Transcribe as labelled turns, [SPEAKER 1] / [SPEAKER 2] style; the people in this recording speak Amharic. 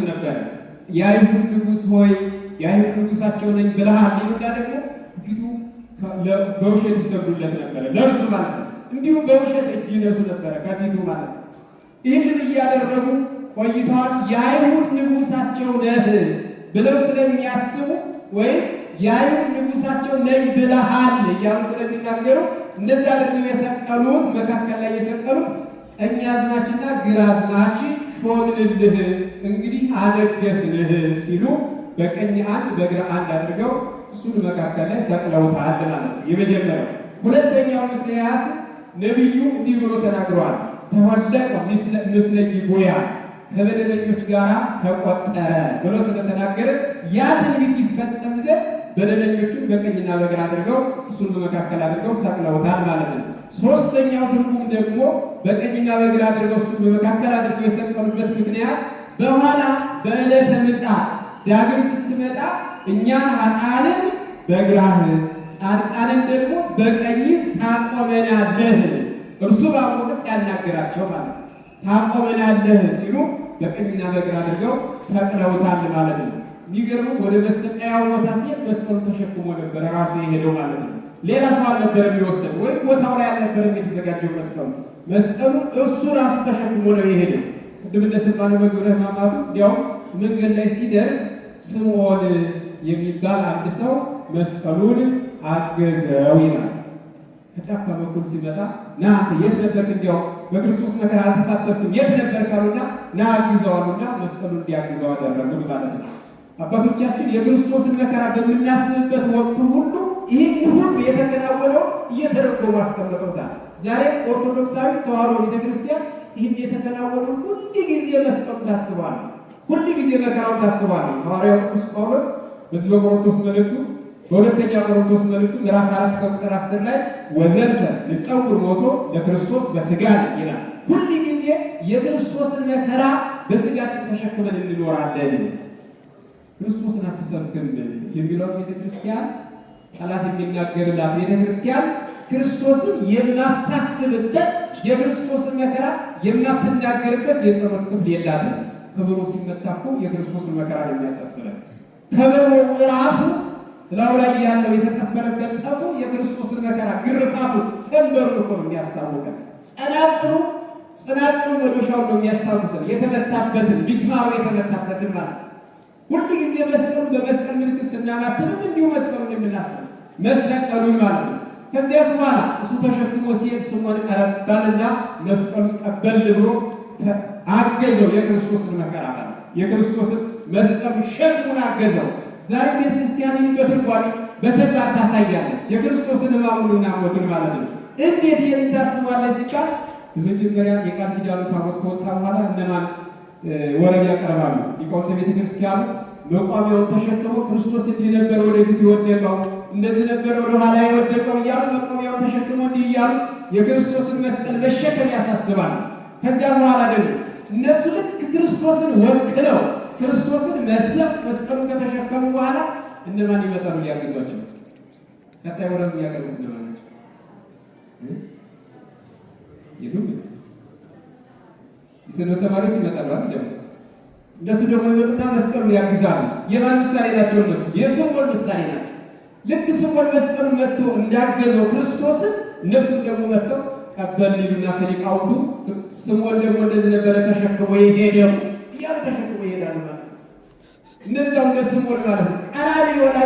[SPEAKER 1] ነበረ። የአይሁድ ንጉሥ ሆይ፣ የአይሁድ ንጉሳቸው ነኝ ብለሃል ይሉና ደግሞ ፊቱ በውሸት ይሰግዱለት ነበረ፣ ለእርሱ ማለት ነው። እንዲሁም በውሸት እጅ ይነሱ ነበረ ከፊቱ ማለት ነው። ይህንን እያደረጉ ቆይተዋል። የአይሁድ ንጉሳቸው ነህ ብለው ስለሚያስቡ ወይም የአይሁድ ንጉሳቸው ነኝ ብለሃል እያሉ ስለሚናገሩ እነዚያ አድርገው የሰቀሉት፣ መካከል ላይ የሰቀሉት ቀኝ አዝማችና ግራ አዝማች ሾምንልህ፣ እንግዲህ አነገስንህ ሲሉ በቀኝ አንድ በግራ አንድ አድርገው እሱን መካከል ላይ ሰቅለውታል ማለት ነው። የመጀመሪያው። ሁለተኛው ምክንያት ነቢዩ እንዲህ ብሎ ተናግረዋል። ተወለቀ ምስለ ጊጉያን፣ ከበደለኞች ጋር ተቆጠረ ብሎ ስለተናገረ ያ ትንቢት ይፈጸም ዘንድ በደለኞቹን በቀኝና በግራ አድርገው እሱን በመካከል አድርገው ሰቅለውታል ማለት ነው። ሶስተኛው ትርጉም ደግሞ በቀኝና በግራ አድርገው እሱን በመካከል አድርገው የሰቀሉበት ምክንያት በኋላ በዕለተ ምጽአት ዳግም ስትመጣ እኛን ኃጥአንን በግራህ ጻድቃንን ደግሞ በቀኝህ ታቆመናለህ። እርሱ ባቆቅስ ያናገራቸው ማለት ነው። ታቆመናለህ ሲሉ በቀኝና በግራ አድርገው ሰቅለውታል ማለት ነው። የሚገርመው ወደ መሰቀያው ቦታ ሲሄድ መስቀሉ ተሸክሞ ነበረ ራሱ የሄደው ማለት ነው። ሌላ ሰው አልነበረም የሚወሰድ ወይም ቦታው ላይ አልነበረም የተዘጋጀው መስቀሉ። መስቀሉ እሱ ራሱ ተሸክሞ ነው የሄደው። ቅድም እንደሰማነው በግብረ ሕማማቱ እንዲያውም መንገድ ላይ ሲደርስ ስምዖን የሚባል አንድ ሰው መስቀሉን አገዘው ይላል። ከጫካ በኩል ሲመጣ ና አንተ የት ነበርክ? እንዲያው በክርስቶስ መከራ አልተሳተፍክም፣ የት ነበርክ አሉና ና አግዘው አሉና መስቀሉን እንዲያግዘው አደረጉት ማለት ነው። አባቶቻችን የክርስቶስን መከራ በምናስብበት ወቅት ሁሉ ይህን ሁሉ የተከናወነው እየተረጎሙ አስቀምጠውታል። ዛሬ ኦርቶዶክሳዊ ተዋሕዶ ቤተክርስቲያን ይህን የተከናወነው ሁል ጊዜ መስቀሉን ታስባለች፣ ሁል ጊዜ መከራውን ታስባለች። ሐዋርያው ቅዱስ ጳውሎስ በዚህ በቆሮንቶስ መልእክቱ፣ በሁለተኛ ቆሮንቶስ መልእክቱ ምዕራፍ 4 ከቁጥር 10 ላይ ወዘልፈ ንጸውር ሞቶ ለክርስቶስ በስጋ ይላል። ሁል ጊዜ የክርስቶስን መከራ በስጋችን ተሸክመን እንኖራለን። ክርስቶስን አትሰብክም የሚለው ቤተክርስቲያን፣ ጠላት የሚናገርላት ቤተክርስቲያን ክርስቶስን የማታስብበት፣ የክርስቶስን መከራ የማትናገርበት የጸሎት ክፍል የላትም። ከበሮ ሲመታ እኮ የክርስቶስን መከራ ነው የሚያሳስበን። ከበሮ ራሱ እላዩ ላይ ያለው የተቀበረበት ጠፉ የክርስቶስን መከራ፣ ግርፋቱ፣ ሰንበሩን እኮ ነው የሚያስታውቀን። ጸናጽሉ መዶሻውን ነው የሚያስታውሰን። የተመታበትን፣ ሚስማሩ የተመታበትን ማለት ነው። ሁል ጊዜ መስቀሉን በመስቀል ምልክት ስናማትብም እንዲሁ መስቀሉን የምናስበው መሰቀሉን ማለት ነው። ከዚያስ በኋላ እሱ ተሸክሞ ሲሄድ ስምዖን ቀረብ ባልና መስቀሉን ቀበል ብሎ አገዘው። የክርስቶስን መከራ ማለት የክርስቶስን መስቀል ሸክሙን አገዘው። ዛሬ ቤተክርስቲያን በትርጓሜ በተግባር ታሳያለች። የክርስቶስን ሕማሙንና ሞቱን ማለት ነው። እንዴት ይህንን ታስባለች ሲባል በመጀመሪያ የቃል ኪዳኑ ታቦት ከወጣ በኋላ እነማን ወረብ ያቀርባሉ? ሊቃውንተ ቤተክርስቲያኑ መቋሚያውን ተሸክመው ክርስቶስ እንዲህ ነበር ወደፊት የወደቀው፣ እንደዚህ ነበር ወደ ኋላ የወደቀው እያሉ መቋሚያውን ተሸክመው እንዲህ እያሉ የክርስቶስን መስቀል መሸከም ያሳስባል። ከዚያ በኋላ ደግሞ እነሱ ልክ ክርስቶስን ወክለው ክርስቶስን መስለው መስቀሉን ከተሸከሙ በኋላ እነማን ይመጣሉ ሊያግዟቸው? ቀጣይ ወረብ የሚያቀርቡት እነማን ናቸው? የሉም። የሰንበት ተማሪዎች ይመጣሉ አይደል? እነሱ ደግሞ ይመጡና መስቀሉን ያግዛሉ። የማን ምሳሌ ናቸው እነሱ? የስምዖን ምሳሌ ናቸው። ልክ ስምዖን መስቀሉን መጥቶ እንዳገዘው ክርስቶስን እነሱም ደግሞ መጥተው ቀበል ሊሉና ከሊቃውንቱ ስምዖን ደግሞ እንደዚህ ነበረ ተሸክሞ የሄደው እያሉ ተሸክሞ ይሄዳሉ ማለት ነው። እነዚያው እንደ ስምዖን ማለት ነው። ቀራንዮ ላይ